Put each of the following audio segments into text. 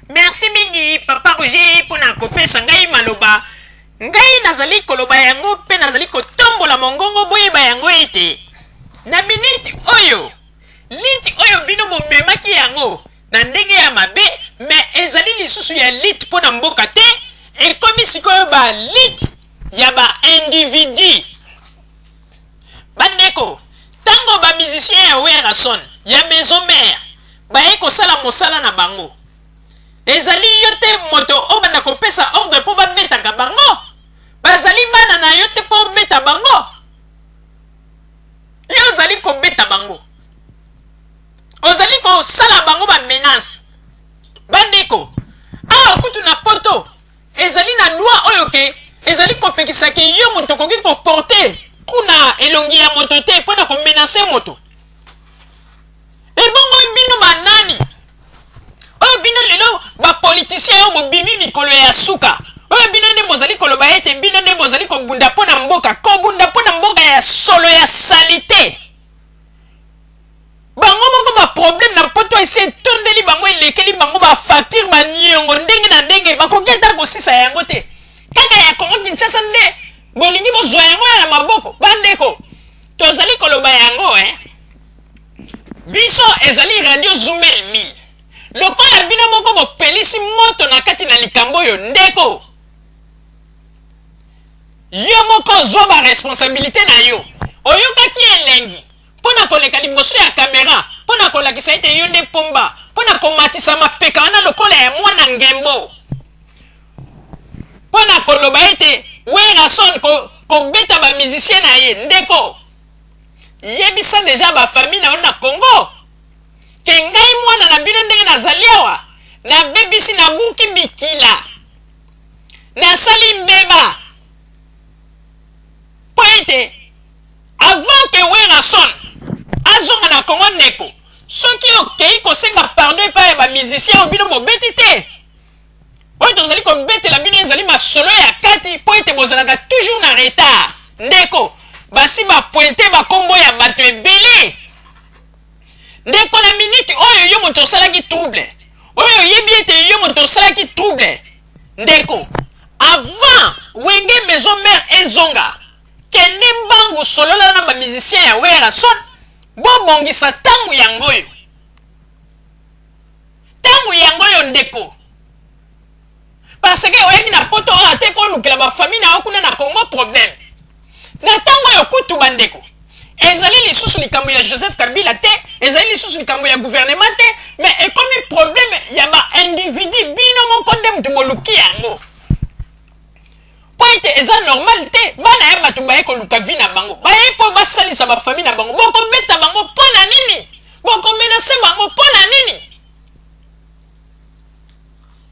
Merci mingi papa Roger mpo na kopesa ngai maloba. Ngai nazali koloba yango mpe nazali kotombola mongongo, boyeba yango ete na miniti oyo liti oyo bino bomemaki yango na ndenge ya mabe, me ezali lisusu ya lite mpo na mboka te, ekomi sikoyo ba lite ya ba individu. Bandeko, tango ba musiciens ya Werrason ya Maison Mère baye kosala mosala na bango, ezali yo te moto obanda kopesa ordre mpo babetaka bango? Bazali bana na yo te mpo obeta bango? Yo ozali kobeta bango, ozali kosala bango ba menaces. Bandeko, awa kutu na poto Ezali na loi oyo ke ezali kopekisa ke yo moto okoki ko porter coup na elongi ya moto te mpo na ko menacer moto. Ebongo bino ba nani oyo bino lelo ba politiciens oyo bobimi mikolo ya suka oyo bino nde bozali koloba ete bino nde bozali kobunda mpo na mboka, kobunda mpo na mboka ya solo ya salite. Bango moko ba problème na poto esi etondeli bango elekeli bango ba facture ba niongo ndenge na ndenge bakoki ata kosisa yango te kaka ya Congo Kinshasa nde bolingi bozwa yango ya na maboko bandeko tozali koloba yango eh biso ezali radio Zumel 1000 lokola bino moko bopelisi moto na kati na likambo oyo ndeko yo moko zwa ba responsabilité na yo oyokaki elengi Mpo na koleka liboso ya kamera mpo na kolakisa ete yo nde pomba, mpo na komatisa mapeka wana lokola ya mwana ngembo, mpo na koloba ete Werrason ko, kobeta ba musiciens na ye. Ndeko, yebisa deja ba famille na yo na Congo ke ngai mwana na bino ndenge nazali awa, nabebisi, nabuki bikila, nasali mbeba mpo ete Avant que Werrason azonga na Congo ndeko soki okeyi kosenga pardon epai ya ba musiciens oyo bino bobeti te oyo tozali kobetela bino ezali masolo ya kati mpo ete bozalaka toujours na retard ndeko basi ba pointe bakombo ya bato ebele ndeko na minute oyo yo moto osalaki trouble oyo oyebi ete yo moto osalaki trouble ndeko avant wenge maison mère ezonga Kende mbangu solola na ba musiciens ya Werrason bo bongisa tangu yangoyo. Tangu yangoyo ndeko. Parce que oyaki na poto awa te po olukela ba famille na yo kuna na Congo problème. Na tango oyo kutu ba ndeko ezali lisusu likambo ya Joseph Kabila te, ezali lisusu likambo ya gouvernement te, mais ekomi problème ya ba individus bino moko nde mutu boluki yango. Mpo ete eza normal te bana ya bato baye koluka vie na bango, baye mpo basalisa ba famille na bango, bokobeta bango mpo na nini? Bokomenase bango mpo na nini?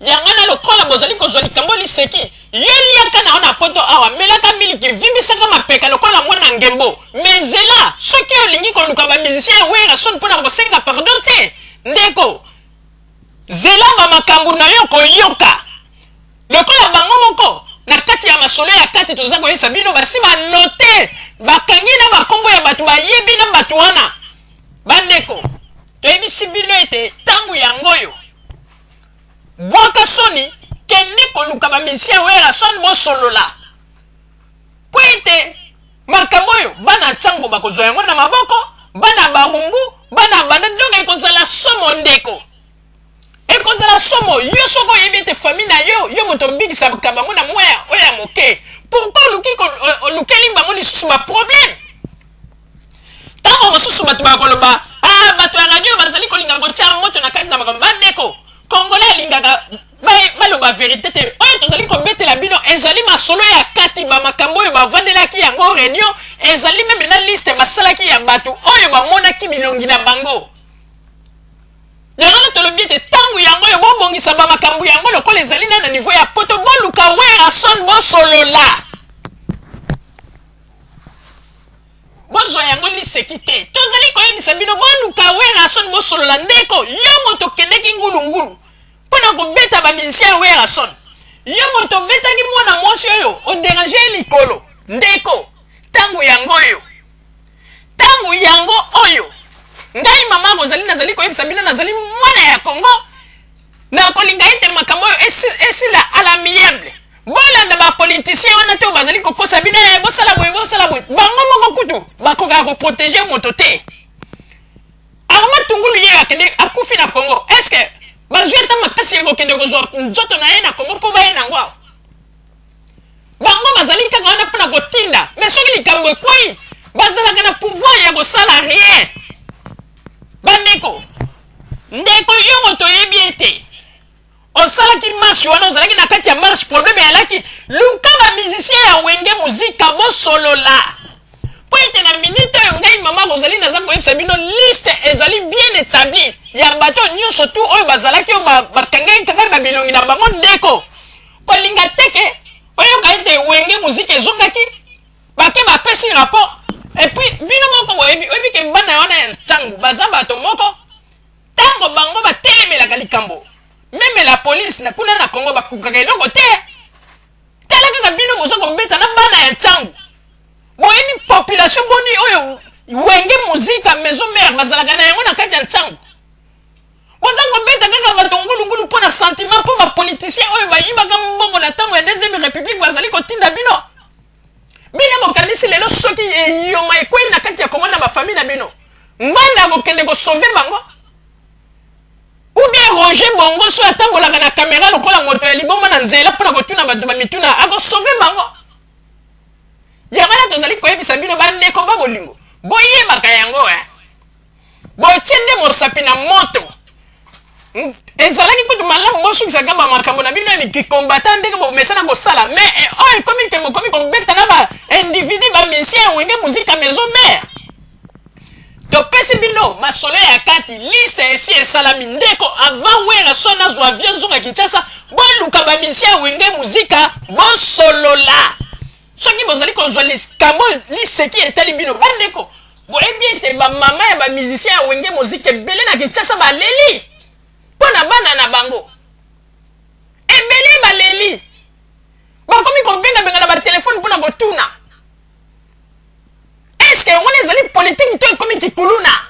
Yango wana lokola bozali kozwa likambo liseki, yo liaka na yo na poto awa, melaka miliki, vimbisaka mapeka lokola mwana ngembo, mais zela soki olingi koluka ba musiciens ya Werrason mpo na kosenga pardon te, ndeko zela ba makambo na yo okoyoka. Lokola bango moko na kati ya masolo ya kati toza koyebisa bino basi ba note bakangi na bakombo ya bato bayebi na bato wana. Bandeko, toyebisi bino ete ntango yango oyo bwaka soni, kende koluka ba musicien Werrason bosolola mpo ete makambo oyo bana ntango bakozwa yango na maboko, bana barumbu, bana banda donc ekozala somo ndeko. Ekozala somo yo soki oyebi ete famille na yo yo moto obikisaka bango na mwa ya oyo ya moke, pourquoi oluki olukeli bango lisusu ba problème? Ntango mosusu bato bakoloba ah, bato ya radio bazali kolinga kotia moto na kati na makambo. Bandeko, Congolais alingaka baloba verite te. Oyo tozali kobetela bino ezali masolo ya kati, ba makambo oyo bavandelaki yango reunion, ezali meme na liste basalaki ya bato oyo bamonaki bilongi na bango. Yango wana tolobi ete tango yango oyo bobongisa ba makambo yango lokola ezali na na niveau ya poto, boluka Werrason bosolola. Bozwa yango liseki te. Tozali koyebisa bino boluka Werrason bosolola. Ndeko, yo moto okendeki ngulu ngulu mpo na kobeta ba musiciens ya Werrason. Yo moto obetaki mwana mwasi oyo o deranger ye likolo. Ndeko, tango yango oyo. Tango yango oyo ngai mama Rosalie nazali koyebisa bino, nazali mwana ya Congo, nakolinga ete esila à l'amiable. Bolanda ba politiciens wana te oyo bazali kokosa bino, eh, bosala boye, bosala boye. Bango moko kutu bakokaka ko proteger moto te. Armand Tungulu ye akende akufi na Congo. Est-ce que bazwi ata makasi ya kokende kozwa nzoto na ye na Congo mpo baye nango awa? Bango bazali kaka wana mpo na kotinda, mais soki likambo ekwei, bazalaka na pouvoir ya kosala rien. Bandeko, ndeko yo moto oyebi ete osalaki marche wana, ozalaki na kati ya marche, problème eyalaki, luka ba musicien ya Wenge Musica bosolola, mpo ete na minute oyo ngai mama Rosalie naza koyebisa bino, liste ezali bien établie ya bato nyonso tu oyo bazalaki, oyo bakangaki kaka babilongi na bango. Ndeko, kolinga teke oyoka ete Wenge Musica ezongaki, bake bapesi rapport, et puis bino moko boyebi, oyebi ke bana wana ya ntango baza bato moko, ntango bango batelemelaka likambo, même la police na kuna na Congo bakokaka eloko te. Tala kaka bino boza kobeta na bana ya ntango, boyebi population boni oyo Wenge Musica Maison Mère bazalaka na yango na kati ya ntango. Boza kobeta kaka bato ngulungulu mpo na sentiment, mpo bapoliticien oyo bayibaka mbongo na ntango ya Deuxième République bazali kotinda bino. Bino bokanisi lelo soki eyoma ekwei na kati ya Kongo na bafamille na bino, Ngbanda akokende kosauver bango? Ou bien Roger Bongo, soki atambolaka na kamera lokola moto ya liboma na nzela mpona kotuna bato bamituna, akosauver bango? Yango wana tozali koyebisa bino, bandeko ba bolingo, boyebaka yango, eh? Botie nde mosapi na moto. Ezalaki kutu malamu bosukisaka bamakambo na bino ya kikombata ndenge bomesana kosala, mais oyo ekomi ke bokomi kobeta na ba individu, bamusicien ya Wenge Musica Maison Mère. Topesi bino masolo ya kati, liste esi esalami. Ndeko, avant Werrason azwa avion nzonga Kinshasa, boluka bamusicien ya Wenge Musica, bosolola. Soki bozali kozwa likambo liseki, etali bino. Bandeko, boyebi ete bamama ya bamusicien ya Wenge Musica ebele na Kinshasa baleli mpo na bana na bango. Ebele baleli, bakomi kobengabenga na batelefone mpo na kotuna: eske wana ezali politike to ekomi kikuluna?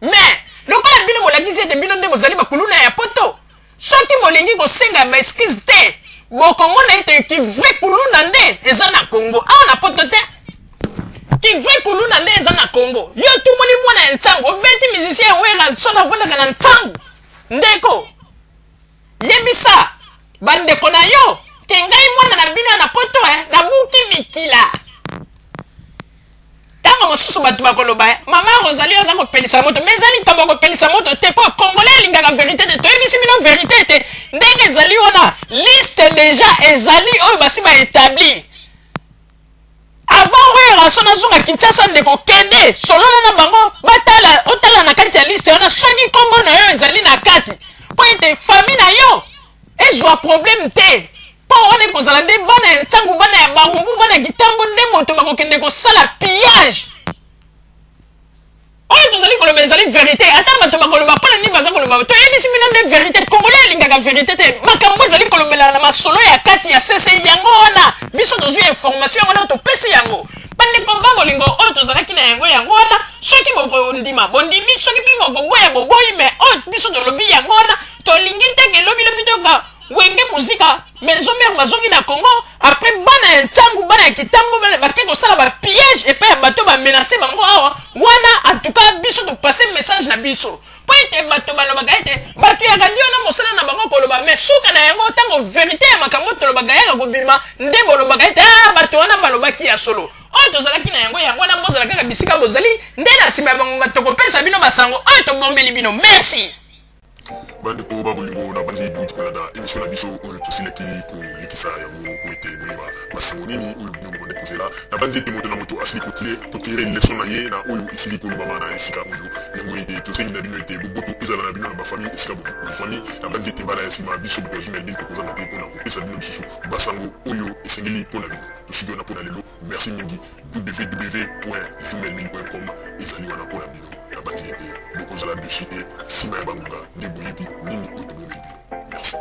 Mais lokola bino bolakisi ete bino nde bozali bakuluna ya poto, soki bolingi kosenga baexcuse te, bokomona ete ki vrai kuluna nde eza na Congo awa, na poto te. Ki vrai kuluna nde eza na Congo. Yo tumoli mwana ya ntango, obeti musicien ya Werrason avandaka na ntango. Ndeko, yebisa bandeko na yo ke ngai mwana na bino ya na poto, eh, nabuki mikila. Ntango mosusu bato bakoloba, mama Rosalie aza kopelisa moto, mais eza likambo ya kopelisa moto te, mpo Congolais alingaka vérité te. Toyebisi bino vérité te ndenge ezali wana. Liste déjà ezali oyo basi baétablir avant Werrason azonga Kinshasa. Ndeko, kende solola na bango, batala, otala na kati ya liste wana soki nkombo na yo ezali na kati, mpo ete famille na yo ezwa problème te, mpo wana ekozala nde bana ya ntango, bana ya Barumbu, bana ya Kitambo nde moto bakokende kosala pillage. Oyo tozali koloba ezali vérité. Ata bato bakoloba mpona nini baza koloba, toyebisi bino nde vérité. Congolais alingaka vérité te. Makambo ezali kolobela na masolo ya kati ya sese, yango wana biso tozwi information, yango wana topesi yango. Bandeko ba bolingo, oyo tozalaki na yango, yango wana. Soki bokondima, bondimi; soki mpe bokoboya, boboyi. Mais oyo biso tolobi, yango wana. Tolingi teke lobilobi toka Wenge Musica Maison Mère bazongi na Congo, après bana ya ntango, bana ya Kitambo bake kosala bapillage epai ya bato bamenacer bango awa. Wana en tout cas biso topase message na biso, mpo ete bato balobaka ete bato ya radio na mosala na bango koloba, mais suka na yango, ntango vérité ya makambo tolobaka yaka kobima, nde bolobaka ete ah, bato wana balobaki ya solo. Oyo tozalaki na yango, yango wana. Bozala kaka bisika bozali, nde na nsima ya bangonga tokopesa bino basango oyo tobombeli bino. Merci. Bandeko ba bolingo, na bandi bouti kolanda émission na biso oyo tosilaki kolekisa yango po ete boyeba basango nini oyo bino bobandi kozela. Na bandi ete moto na moto asili kotirer leçon na ye na oyo esili kolobama na esika oyo. Yango ete tosengi na bino ete boboto ezala na bino na bafamille esika bozwami. Na bandi ete mbala ya nsima, biso bato ya Zumelmil tokozanga te mpona kopesa bino lisusu basango oyo esengeli mpo na bino. Tosuki wana mpo na lelo. Merci mingi. www.zumelmil.com ezali wana mpo na bino. Nabanzi ete bokozala déçus te. Nsima ya bangonga nde boyebi nini oyo tobomeli bino. Merci.